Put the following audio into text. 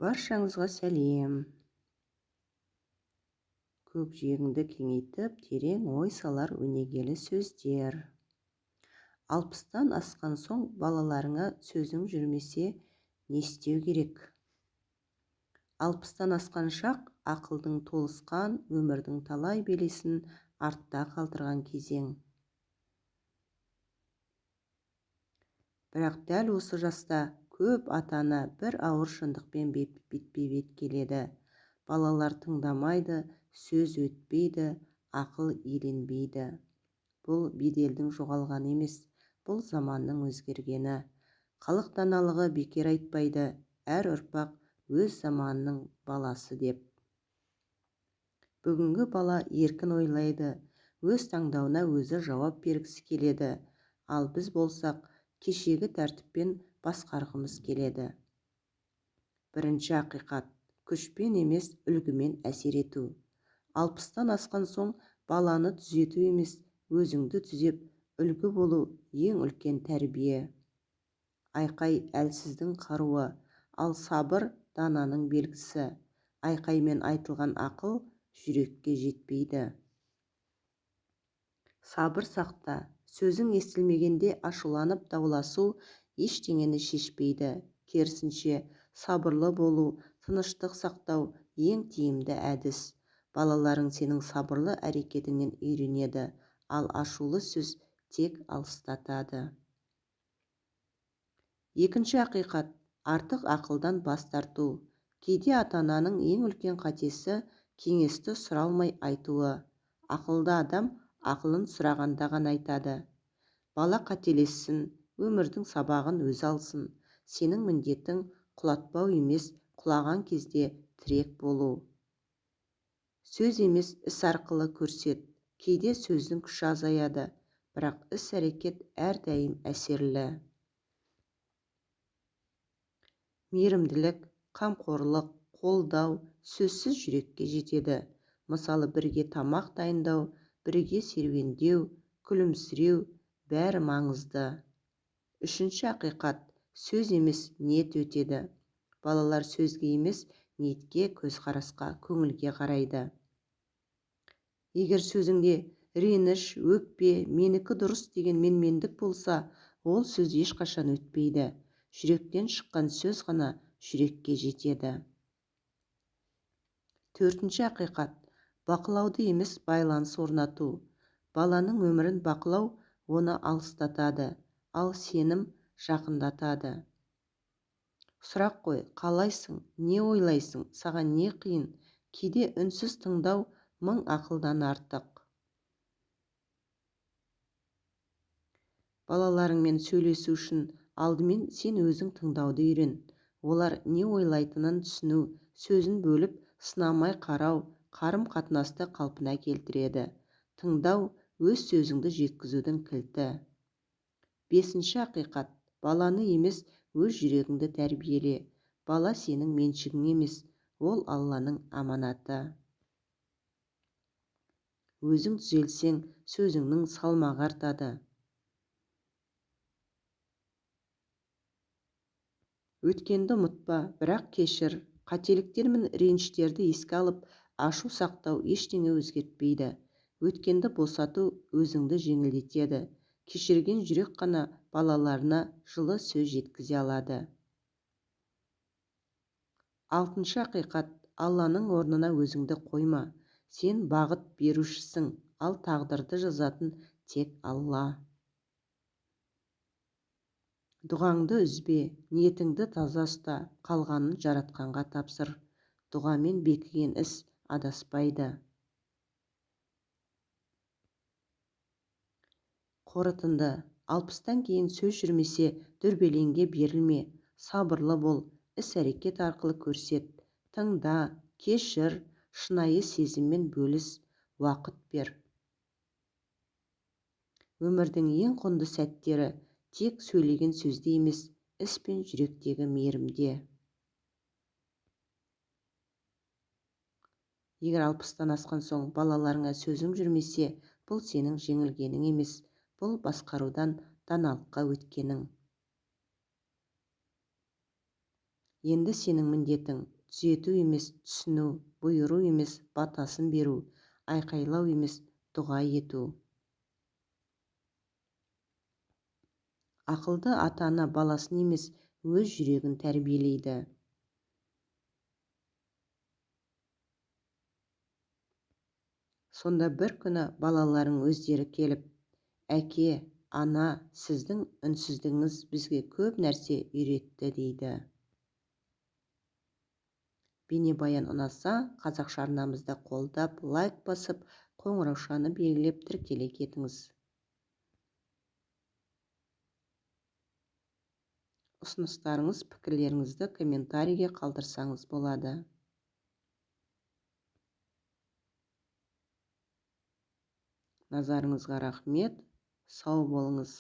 Баршаңызға сәлем! Көкжиегіңді кеңейтіп, терең ой салар өнегелі сөздер. 60-тан асқан соң балаларыңа сөзің жүрмесе, не істеу керек? 60-тан асқан шақ ақылдың толысқан, өмірдің талай белесін артта қалдырған кезең. Бірақ дәл осы жаста көп ата-ана бір ауыр шындықпен бетпе-бет келеді. Балалар тыңдамайды, сөз өтпейді, ақыл еленбейді. Бұл беделдің жоғалғаны емес, бұл заманның өзгергені. Халық даналығы бекер айтпайды, әр ұрпақ өз заманының баласы деп. Бүгінгі бала еркін ойлайды, өз таңдауына өзі жауап бергісі келеді, ал біз болсақ, кешегі тәртіппен басқарғымыз келеді. Бірінші ақиқат: күшпен емес, үлгімен әсер ету. 60-тан асқан соң баланы түзету емес, өзіңді түзеп, үлгі болу ең үлкен тәрбие. Айқай әлсіздің қаруы, ал сабыр дананың белгісі. Айқаймен айтылған ақыл жүрекке жетпейді. Сабыр сақта, сөзің естілмегенде ашуланып дауласу ештеңені шешпейді. Керісінше, сабырлы болу, тыныштық сақтау ең тиімді әдіс. Балаларың сенің сабырлы әрекетіңнен үйренеді, ал ашулы сөз тек алыстатады. Екінші ақиқат: артық ақылдан бас тарту. Кейде ата-ананың ең үлкен қатесі кеңесті сұралмай айтуы. Ақылды адам ақылын сұрағанда ғана айтады. Бала қателессін, өмірдің сабағын өзі алсын. Сенің міндетің құлатпау емес, құлаған кезде тірек болу. Сөз емес, іс арқылы көрсет. Кейде сөздің күші азаяды, бірақ іс-әрекет әрдайым әсерлі. Мейірімділік, қамқорлық, қолдау сөзсіз жүрекке жетеді. Мысалы, бірге тамақ дайындау, бірге серуендеу, күлімсіреу, бәрі маңызды. Үшінші ақиқат: сөз емес, ниет өтеді. Балалар сөзге емес, ниетке, көзқарасқа, көңілге қарайды. Егер сөзіңде реніш, өкпе, менікі дұрыс деген менмендік болса, ол сөз ешқашан өтпейді. Жүректен шыққан сөз ғана жүрекке жетеді. Төртінші ақиқат: бақылауды емес, байланыс орнату. Баланың өмірін бақылау оны алыстатады, ал сенім жақындатады. Сұрақ қой: қалайсың, не ойлайсың, саған не қиын? Кейде үнсіз тыңдау мың ақылдан артық. Балаларыңмен сөйлесу үшін алдымен сен өзің тыңдауды үйрен. Олар не ойлайтынын түсіну, сөзін бөліп, сынамай қарау, қарым-қатынасты қалпына келтіреді. Тыңдау өз сөзіңді жеткізудің кілті. Бесінші ақиқат: баланы емес, өз жүрегіңді тәрбиеле. Бала сенің меншігің емес, ол Алланың аманаты. Өзің түзелсең, сөзіңнің салмағы артады. Өткенді ұмытпа, бірақ кешір. Қателіктер мен реніштерді еске алып, ашу сақтау ештеңе өзгертпейді. Өткенді босату өзіңді жеңілдетеді. Кешірген жүрек қана балаларына жылы сөз жеткізе алады. Алтыншы ақиқат: Алланың орнына өзіңді қойма. Сен бағыт берушісің, ал тағдырды жазатын тек Алла. Дұғаңды үзбе, ниетіңді таза ұста, қалғанын жаратқанға тапсыр. Дұғамен бекіген іс адаспайды. Қорытынды: 60-тан кейін сөз жүрмесе, дүрбелеңге берілме, сабырлы бол, іс-әрекет арқылы көрсет. Тыңда, кешір, шынайы сезіммен бөліс, уақыт бер. Өмірдің ең құнды сәттері тек сөйлеген сөзде емес, іс пен жүректегі мейірімде. Егер 60-тан асқан соң балаларыңа сөзің жүрмесе, бұл сенің жеңілгенің емес, бұл басқарудан даналыққа өткенің. Енді сенің міндетің түзету емес, түсіну, бұйыру емес, батасын беру, айқайлау емес, дұға ету. Ақылды ата-ана баласын емес, өз жүрегін тәрбиелейді. Сонда бір күні балаларың өздері келіп, әке, ана, сіздің үнсіздігіңіз бізге көп нәрсе үйретті дейді. Бейнебаян ұнаса, қазақша арнамызды қолдап, лайк басып, қоңыраушаны белгілеп тіркеле кетіңіз. Ұсыныстарыңыз, пікірлеріңізді комментарийге қалдырсаңыз болады. Назарыңызға рахмет, сау болыңыз.